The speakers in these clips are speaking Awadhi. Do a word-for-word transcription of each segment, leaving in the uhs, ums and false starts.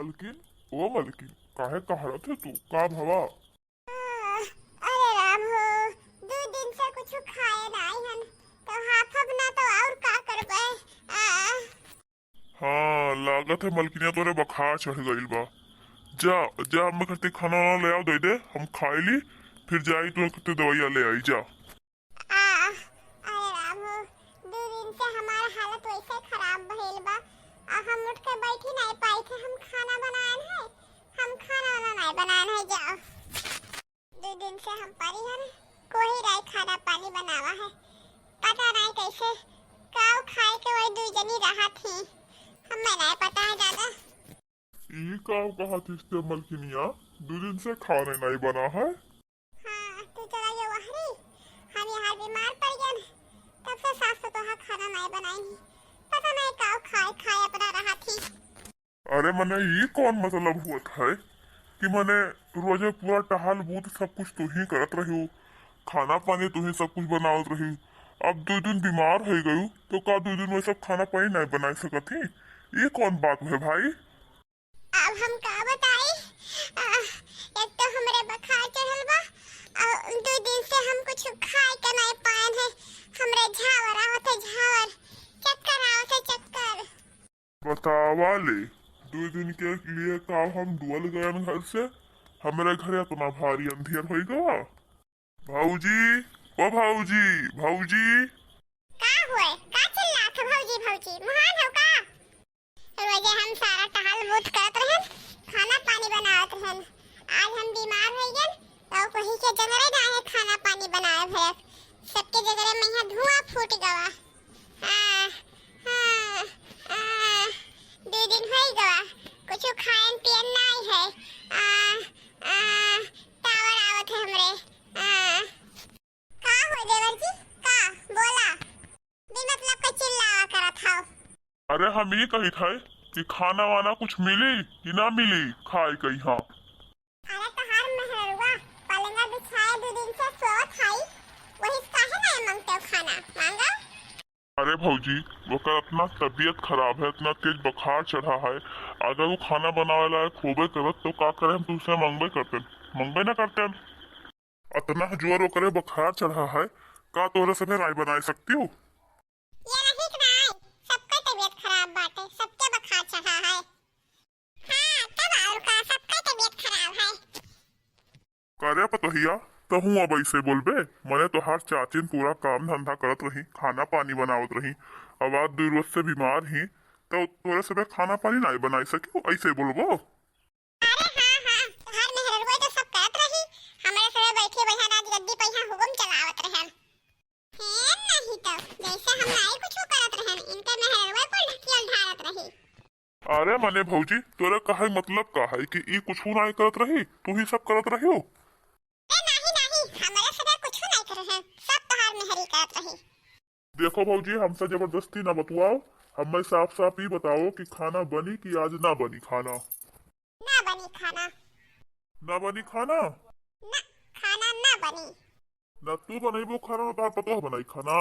मलकिन, ओ मलकिन, काहे कहरत है तू? का भवा? आ, अरे राम हो, दू दिन से कुछ खाए नाई हन, तो हाफब ना तो और का करबे? आ। हाँ, लागत है मलकिनिया तोरे बुखार चढ़ गइल बा। जा, जा, हमें खातिर खाना वाना ले आओ, दे दे, हम खाए ली, फिर जाई तोरे खातिर दवाइया ले आई, जा। आ, अरे राम हो, दू दिन से हमार हालत वैसे खराब भइल बा। आ, हम उठ के बैठी नाई पाई थे, हम खाना बनाएन है, हम खाना वाना नाई बनाएन है, जाओ। दू दिन से हम परी हन, कोई नाई खाना पानी बनावा है, पता नाई कैसे काऊ खाए के वही दू जनी रहत ही, हमें नाई पता है ज्यादा। ई का कहत हिस ते मलकिनिया, दू दिन से खाने नाई बना है? हाँ, तू चला गया वहरी, हम यहाँ बीमार पड़ गए, तब से सास तो तोहा खाना नाई बनाई ही, पता नाई काऊ खाए खाए अपना रहत ही। अरे मने ई कौन मतलब हुआ था कि मने रोजे पूरा टहल बूत सब कुछ तू ही करत रही हो, खाना पानी तू ही सब कुछ बनावत रही, अब दू दिन बीमार हो गयू तो का दू दिन में सब खाना पानी नाई बना सकत ही? ई कौन बात है भाई? अब हम का बताई, आ, एक तो हमरे बुखार चढ़ल बा, और दू दिन से हम कुछ खाए के नाई पाएन है, हमरे झावर आवत है, झावर, चक्कर आवत है, चक्कर। बतावा ले, दू दिन के लिए का हम डुअल गयन घर से? हमरे घरे इतना भारी अंधियर होई गवा। भौजी, ओ भौजी, भौजी। का हुए? का चिल्लात हो भौजी, भौजी? महान हो का? रोजे हम सारा टहल बूत करत रहन, खाना पानी बनावत रहन। आज हम बीमार हो गए, तो कोई के जगरे ना है खाना पानी बनाए भरत। सबके जगरे में यहाँ धुआं फूट गवा। आ, आ, आ, दू दिन होई गवा, कुछ खायन पियन नाई है। आ, आ, टावर आवत है हमरे। आ, का हो देवर जी, का बोला? बिना मतलब का चिल्लावा करत हव। अरे हम ई कहित है कि खाना वाना कुछ मिली कि ना मिली खाए के यहाँ? अरे तोहार मेहरुआ पलंगा बिछाए दू दिन से सोवत हई, वही से काहे नाय मांगते हो खाना? मांगा। अरे भौजी, ओकर इतना तबीयत खराब है, इतना तेज बुखार चढ़ा है, अगर वो खाना बनावे लायक होबे करत तो का करे, हम तुमसे मांगबे करते, मांगबे ना करते। इतना जोर ओकरे बुखार चढ़ा है, का तोरे से नाय बनाए सकती हो? ये रही कि नाय, सबका तबीयत खराब बाटे, सबके बुखार चढ़ा है। हाँ, तब और का, सबका तबीयत खराब है। का रे पतोहिया, तहूँ अब ऐसे बोलबे? मने तोहार चाचिन पूरा काम धंधा करत रही, खाना पानी बनावत रही, अब आज दू रोज से बीमार ही, तो तोरे सबे खाना पानी नाय बनाई सकी, ऐसे बोलबो? अरे हाँ, हाँ, तोहार मेहररुआ तो सब करत रही, हमरे सबे बैठे बैठा राज गद्दी पे यहाँ हुकुम चलावत रहन। हे नहीं तो, जैसे हम नाई कुछ करत रहन, इनके मेहररुआ कुल ढकियल ढारत रही। अरे मने भौजी, तोरे कहे मतलब का है कि ई कुछ नाई करत रही, तू ही सब करत रही हो? ए नहीं, नहीं, हमरे सबे कुछ नाई करे हैं, सब तोहार मेहरी करत रही। देखो भौजी, हमसे जबरदस्ती ना बतवाओ, हमें साफ साफ ई बताओ कि खाना बनी कि आज ना बनी खाना? ना बनी खाना। ना बनी खाना? ना, खाना ना बनी। ना तू बनइबो खाना, ना तोहार पतोह बनाई खाना।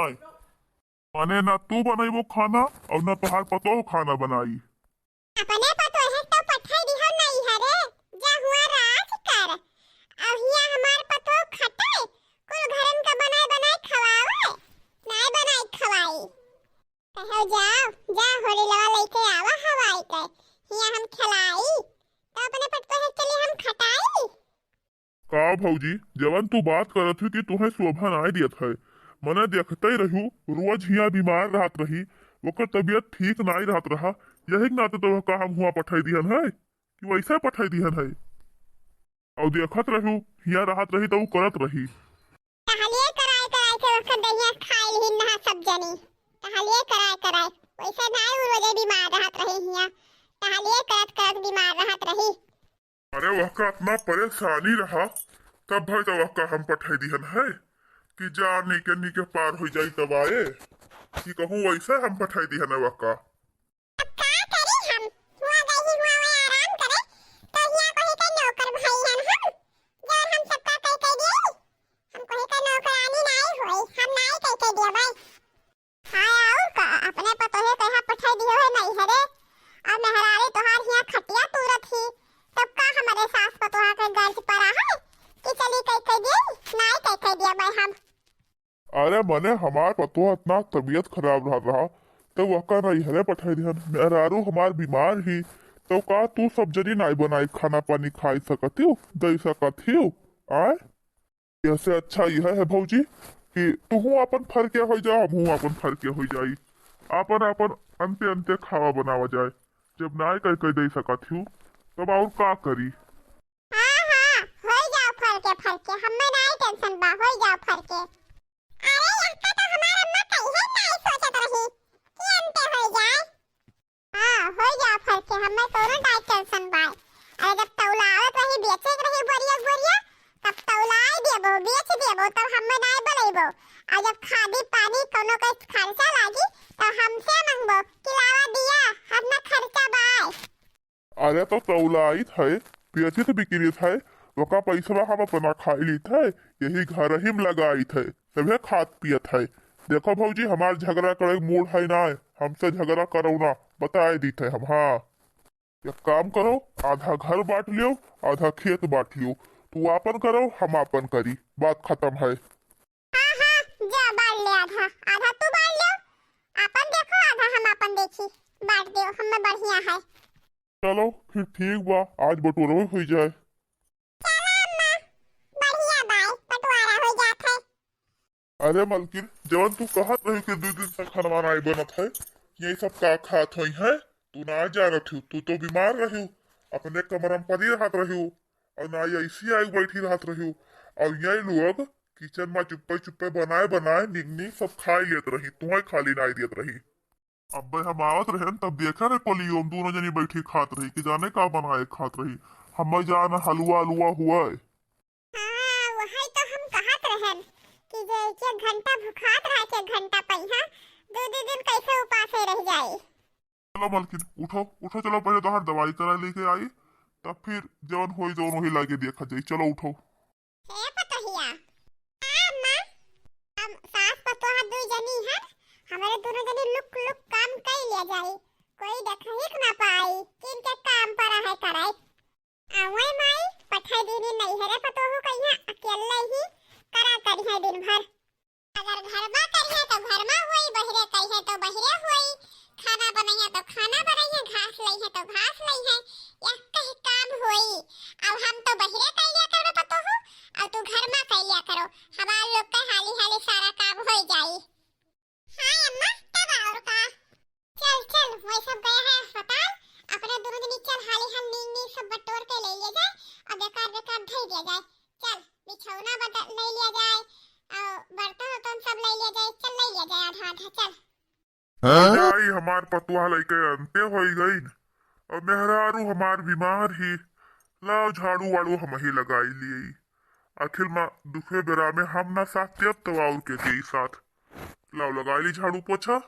माने ना तू बनइबो खाना और ना तोहार पतोह खाना बनाई। अपने पतोहे तो पठाई दिहो नहीं हरे, जा हुआ राज कर। और हिया हमार पतोह खटे, कुल घरन का बनाए बनाए खवावे, नाय बनाए खवाई। कहो जाओ, जा होली लवा लेके आवा हवाई के, हिया हम खिलाई, तो अपने पतोहे के लिए हम खटाई। का भौजी, जवन तू बात करत हुई कि तुहे शोभा नाय दियत है, मने देखते रहू, रोज हिया बीमार रहत रही, ओकर तबीयत ठीक नाय रहत रहा, यही के नाते तो का हम हुआ पठाई दिहन है कि वैसे पठाई दिहन है। और देखत रहू, हिया रहत रही तो ऊ करत रही। टहलिए कराए कराए के ओकर दहिया खाइल ही नहा सब जनी, टहलिए कराए कराए, वैसे नाय ऊ रोजे बीमार रहत रही हिया, टहलिए करत करत बीमार रहत रही। अरे वहका इतना परेशानी रहा, तब भाई तो वहका हम पठाई दिहन है कि जा नीके नीके पार हो जाई तब आए, कि कहूँ वैसे हम पठाई दिहन है वहका। अब का करी हम, हुआ गई ही हुआ हुआ आराम करे, तो हिया कोई के नौकर भाई हन हम, जो हम सबका कह कह दिए, हम कोई के नौकरानी नाई होई, हम नाई कह कह दिए भाई। हाँ, और का, अपने पतोहे के यहाँ पठाई दियो है नहीं हरे, और मेहरारू तोहार हिया खटिया तूरत ही, सास पतोहा के गर्ज परा है कि चली कई कई दिया, नाई कई कई दिया भाई हम। अरे मने हमार पतोह इतना तबीयत खराब रहत रहा, तो वहका नैहरे पठाई दिहन। मेहरारू हमार बीमार ही, तो का तू सब जनी नाई बनाई खाना पानी खाई सकत हियो, दे सकत हियो? आय, ऐसे अच्छा यह है भौजी कि तुहू आपन फरके हो जा, हमहू आपन फरके हो जाई, आपन आपन अंते अंते खावा बनावा जाए। जब नाई कह कह दे सकत हियो, तब और का करी? हाँ, हाँ, होई जाओ फरके, फरके, हम्मे नाई टेंशन बा, होई जाओ फरके। अरे, यहका तो हमार अम्मा कहिए नाई सोचत रही कि अंते होई जाए। हाँ, होई जाओ फरके, हम्मे कौनो नाई टेंशन बा। अरे, जब तौलावत रही, बेचे के रही बोरिया, बोरिया, तब तौलाई देबो, बेच देबो, तब हम्मे नाई बोलैबो। और जब खादी पानी कौनो के खर्चा लागी, तो हमसे मंगबो कि लावा दिया, हतना खर्चा बाय। अरे तो तौलाइत है, बेचित बिक्रीत है, ओका पैसवा हम अपना खाई लीत है, यही घर ही में लगाइत है, सभे खात पियत है। देखो भौजी, हमार झगड़ा करे के मूड है ना, हमसे झगड़ा करो ना, बताए दीत है हम। हाँ, एक काम करो, आधा घर बांट लियो, आधा खेत बांट लियो, तू आपन करो, हम आपन करी, बात खत्म है। हाँ, हाँ, जा बांट ले आधा, आधा तू बांट लियो, आपन देखो, आधा हम आपन देखी, बांट दियो, हमें बढ़िया है। चलो, फिर ठीक बा, आज बटोरवे हो जाए। चला अम्मा, बढ़िया बाय, बंटवारा हो जात है। अरे मलकिन, जवन तू कहत रही कि दू दिन से खानवा नाई बनत है, ये सब का खात होई है? तू ना जानत हो, तू तो बीमार रही, अपने कमरा में पड़ी रहत रही, और ना ये ऐसी आई बैठी रहत रही, और ये लोग किचन में चुप्पे चुप्पे बनाए बनाए निक निक सब खाई लेत रही, तुम्हें खाली नाई देत रही। अब्बे हम आवत रहन, तब देखे रहे कोलियो में दोनों जनी बैठी खात रही, कि जाने का बनाए खात रही। हमें जान हलवा अलवा हुआ है। हाँ, वही तो हम कहत रहन कि जे एक एक घंटा भुखात रहा, एक एक घंटा पइहा, दो दो दिन कैसे उपासे रह जाए। चलो मलकिन, उठो, उठो, चलो पहले तोहार दवाई करा लेके आई, तब फिर जौन होई जौन वही लागे देखा जाई। चलो उठो। हे पतोहिया, आ अम्मा, हम सास पतोह दुई जनी हन, हमरे दुनो जनी लुक लुक काम कई लिया जाई, कोई देखही के ना पाई कि इनके काम पर है करे। आवै माई, पठाई दीनी नैहरे पतोहू कहिया अकेले ही करा करिहे दिन भर। अगर घरमा करिहे तो घरमा होई, बहिरे करिहे तो बहिरे होई। खाना बनइहे तो खाना बनइहे, घास लइहे तो घास लइहे, यह कही काम होई। अब हम तो बहिरे कइ लिया करबे पतोहू, और तू घरमा कइ लिया करो। हमार लोग के हाली हाली सारा काम होई जाई। हाँ अम्मा, तब और का। चल चल, वही सब गया है अस्पताल, अपने दोनों जनी चल हाली हाल नीक नीक सब बटोर के ले लिया जाए और बेकार बेकार धई दिया जाए। चल बिछौना बदल ले लिया जाए और बर्तन उर्तन सब ले लिया जाए, चल ले लिया जाए आधा आधा, चल। हाँ? जाई हमार पतुआ लइके अंते होई गई, और मेहरारू हमार बीमार ही, लाओ झाड़ू वाड़ू हम ही लगाई लिए। आखिर मा दुखे बेरा में हम ना साथ देब तो और के देई साथ। लाओ लगाई ली झाड़ू पोछा।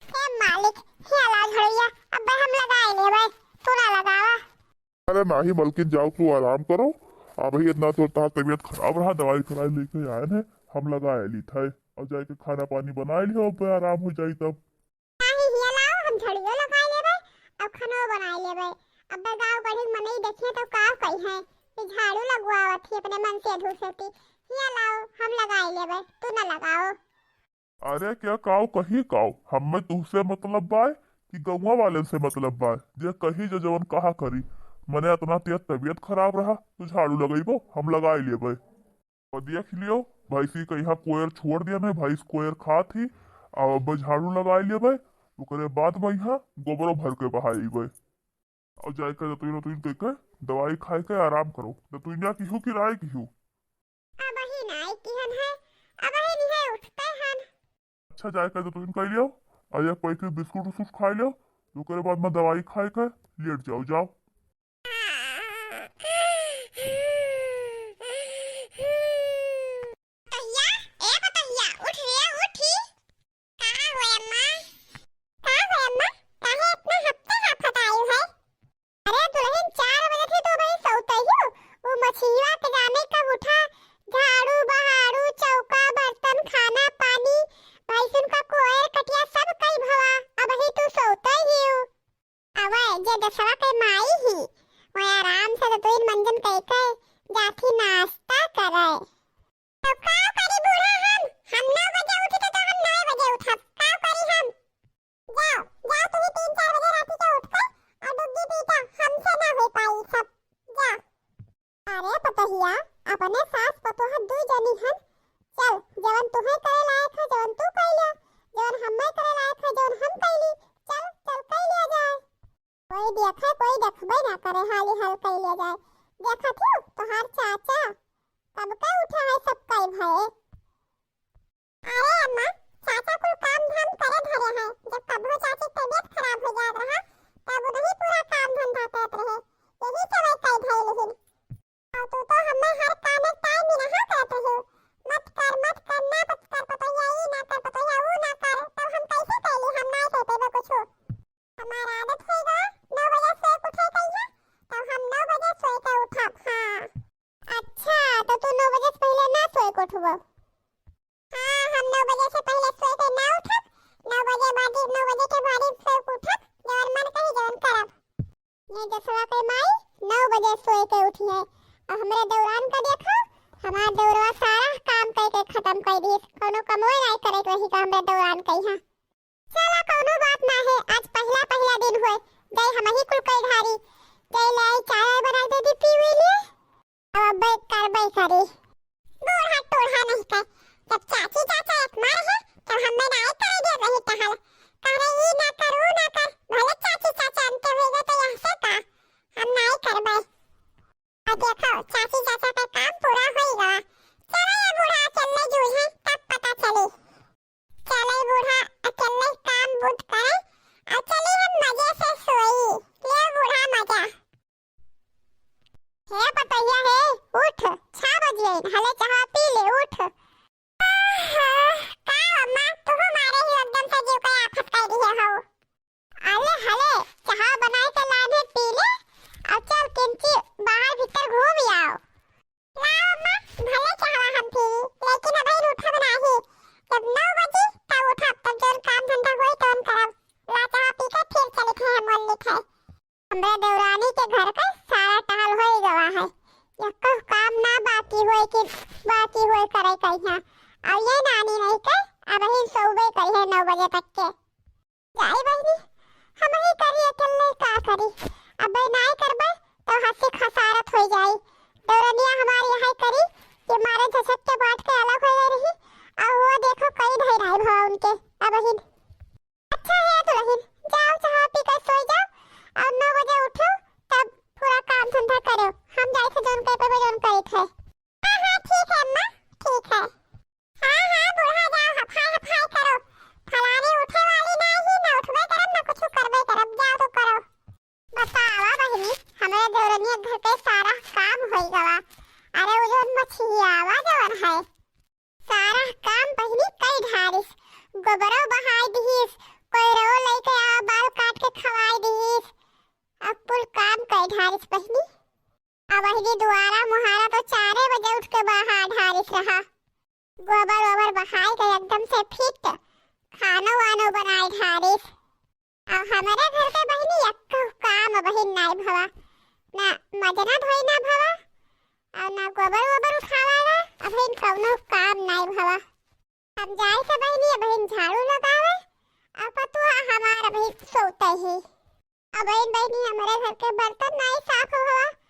हे मालिक, हे अल्लाह झड़िया, अब्बे हम लगाए लेबे, तू ना लगावा। अरे नाही मलकिन, जाओ तू आराम करो। अबही इतना तोर तहार तबीयत खराब रहा, दवाई कराई लेके आए हैं, हम लगाए ली थे। अब जाके खाना पानी बनाए लियो, अब्बे आराम हो जाई तब। नाही हिया लाओ, हम झड़ियो लगाए लेबे, अब खानो बनाए लेबे। अब्बे गाँव गढ़ी मनई देखिए तो का कही है कि झाड़ू लगवावत ही अपने मन से धूसेती। हिया लाओ, हम लगाए लेबे, तू ना लगाओ। अरे क्या काऊ कही काऊ, हमें तुहसे मतलब बाय कि गौवा वाले से मतलब बाय? जे कही जो जवन कहा करी, मने इतना तेज तबीयत खराब रहा, तू झाड़ू लगइबो, हम लगाए लेबे। और देख लियो, भैंसी के यहाँ कोयर छोड़ दिया नहीं, भैंस कोयर खात ही, अब अब झाड़ू लगाए लेबे, ओकरे बाद में यहाँ गोबरो भर के बहाइबे। और जाए के दतुइन उतुइन कह के दवाई खाए के आराम करो। दतुइनिया की हूँ कि राय की हूँ? अबही नाई किहन है, अबही निहे उठते हन। अच्छा, जाए के दतुइन कह लियो, और एक पैकेट बिस्कुट उस्कुट खा लियो, ओकरे बाद में दवाई खाए के लेट जाओ, जाओ। पतोहिया, ए पतोहिया, उठ रे, उठी। का होय अम्मा? का होय अम्मा? काहे इतना हफ्ते हाफत आयु है? अरे दुल्हन, चार बजे से तू बड़ी सौते ही हो। वो मछिया के जाने कब उठा, झाड़ू, बहारू, चौका, बर्तन, खाना, पानी, भैंसुन का कोयर, कटिया सब कई भवा। अबही तू सौते ही हो। अवै जे दसवा के माई ही, वह आराम से दतुइन मन तुहे करे लायक है जवन तू कइ ल्या, जवन हम्मे करे लायक है जवन हम कइ ली। चल, चल कइ लिया जाए। कोई देखे, कोई देखबे ना करे, हाली हाल कइ लिया जाए। देखत हो, तोहार चाचा कब के उठा है, सब कइ भए। अरे अम्मा, चाचा कुल काम धाम करे धरे हैं, जब कबो चाची तबीयत खराब हो जात रहा, तब उनही पूरा काम धंधा करत रहे, यही से वही कइ धइल हिन। और तू तो हमें हर काम में टाइम ही रहा करत रही, मत कर, मत कर, ना मत कर, पतोहिया ई ना कर, पतोहिया ऊ ना कर, तब हम कैसे कैली, हम ना कर पेबे कुछ। हमार आदत होइगा नौ बजे सोए के उठे के है, तब हम नौ बजे सोए के उठब। हाँ। अच्छा, तो तू नौ बजे से पहले ना सोए के उठबो? हाँ, हम नौ बजे से पहले सोए के ना उठब, नौ बजे बाद, नौ बजे के बाद सोए के उठब, जवन मन कही जवन करब। ये जसवा के माई नौ बजे सोए के उठी है, और हमरे देवरान का देखो, हमार देवरवा सारा काम करके खत्म कर दिस, कौनो कमवे नाई करे के रही का हमरे देवरान के यहाँ। चला, कौनो बात ना है, आज पहला, पहला दिन होए, जाई हम ही कुल कई ढारी, जाई ले आई चाय बना दे दी, पीवे लिए। अब अब्बे करबे करी। बूढ़ा टूढ़ा नहीं कर, जब चाची चाचा एक मार है, तब हमें नाई करे दे रही टहल। कह रहे, "ई ना कर, ऊ ना कर।" भले चाची चाचा अंते होइगा तो यहाँ से का, हम नाई करबे। आ देखो, चाची चाचा का काम पूरा होइगा। चलो ये बूढ़ा, चल ले जूझे, तब पता चली। चले बूढ़ा, अकेले काम बूत करे, आ चली हम मजे से सोई। ले बूढ़ा मजा। हे पतैया हे, उठ, छह बज गई, हले चाह पी ले, उठ। आहा, का अम्मा, तू मारे ही एकदम से जीव के आफत कर दिए हो। अले हले, चाह बनाए के लाने पी ले, और चल किंची बाहर भीतर घूम आओ। लाओ अम्मा, भले चाहवा हम पी, लेकिन अबहिन उठब नाही। जब नौ बजी, तब उठब, तब जौन काम धंधा होई, तौन करब। ला चाह पी के फिर चलित है, हम बोल लित है। हमरे देवरानी के घर का सारा टहल होई गवा है। यक्को काम ना बाकी होई कि बाकी होई करे कहिया। और ये नानी नहीं के, अबहिन सोबे करिहे नौ बजे तक के। जाई बहिनी, हम ही करी अकेले का करी। अबे नाई करबे तो हंसी खसारत होई जाई। देवरनिया हमारी यही करी कि मारे झसक के बाट के अलग हो गई रही। और वो देखो कई ढाई ढाई भवा उनके। अबहिन अच्छा है दुल्हन, जाओ चाह पी के सोई जाओ और नौ बजे उठो, तब पूरा काम धंधा करो। हम जाई थे जौन करे पे जौन करी थे। हाँ, हाँ, ठीक है अम्मा, ठीक है। हाँ, हाँ, बूढ़ा जाओ, हफाई, हफाई करो। फलानी उठे वाली ना ही, ना उठबे करब, ना कुछ करबे करब, जाओ तो करो। बतावा बहिनी, हमरे देवरनिया घर के सारा काम होई गवा। अरे, वो जौन मछियावा जवन है, सारा काम बहिनी कई ढारिस। गोबरो बहाई दिहिस, कोई रो लेके आ, बाल काट के खवाई दिहिस। अब कुल काम कई ढारिस बहिनी। अब बहिनी दुआरा मुहारा तो चारे बजे उठ के बहा ढारिस रहा। गोबर ओबर बहाई के एकदम से फिट खानो वानो बनाए ढारिस। अब हमरे घर के बहिनी एक्को काम बहिन नाई भवा, ना मजना धोई ना भवा, और ना गोबर ओबर उठावा ना, अबहिन कौनो काम नाई भवा। हम जाए से बहिनी अबहिन झाड़ू लगावे, और पतुआ हमार अबहिन सोते ही। अबहिन बहिनी हमरे घर के बर्तन नाई साफ भवा,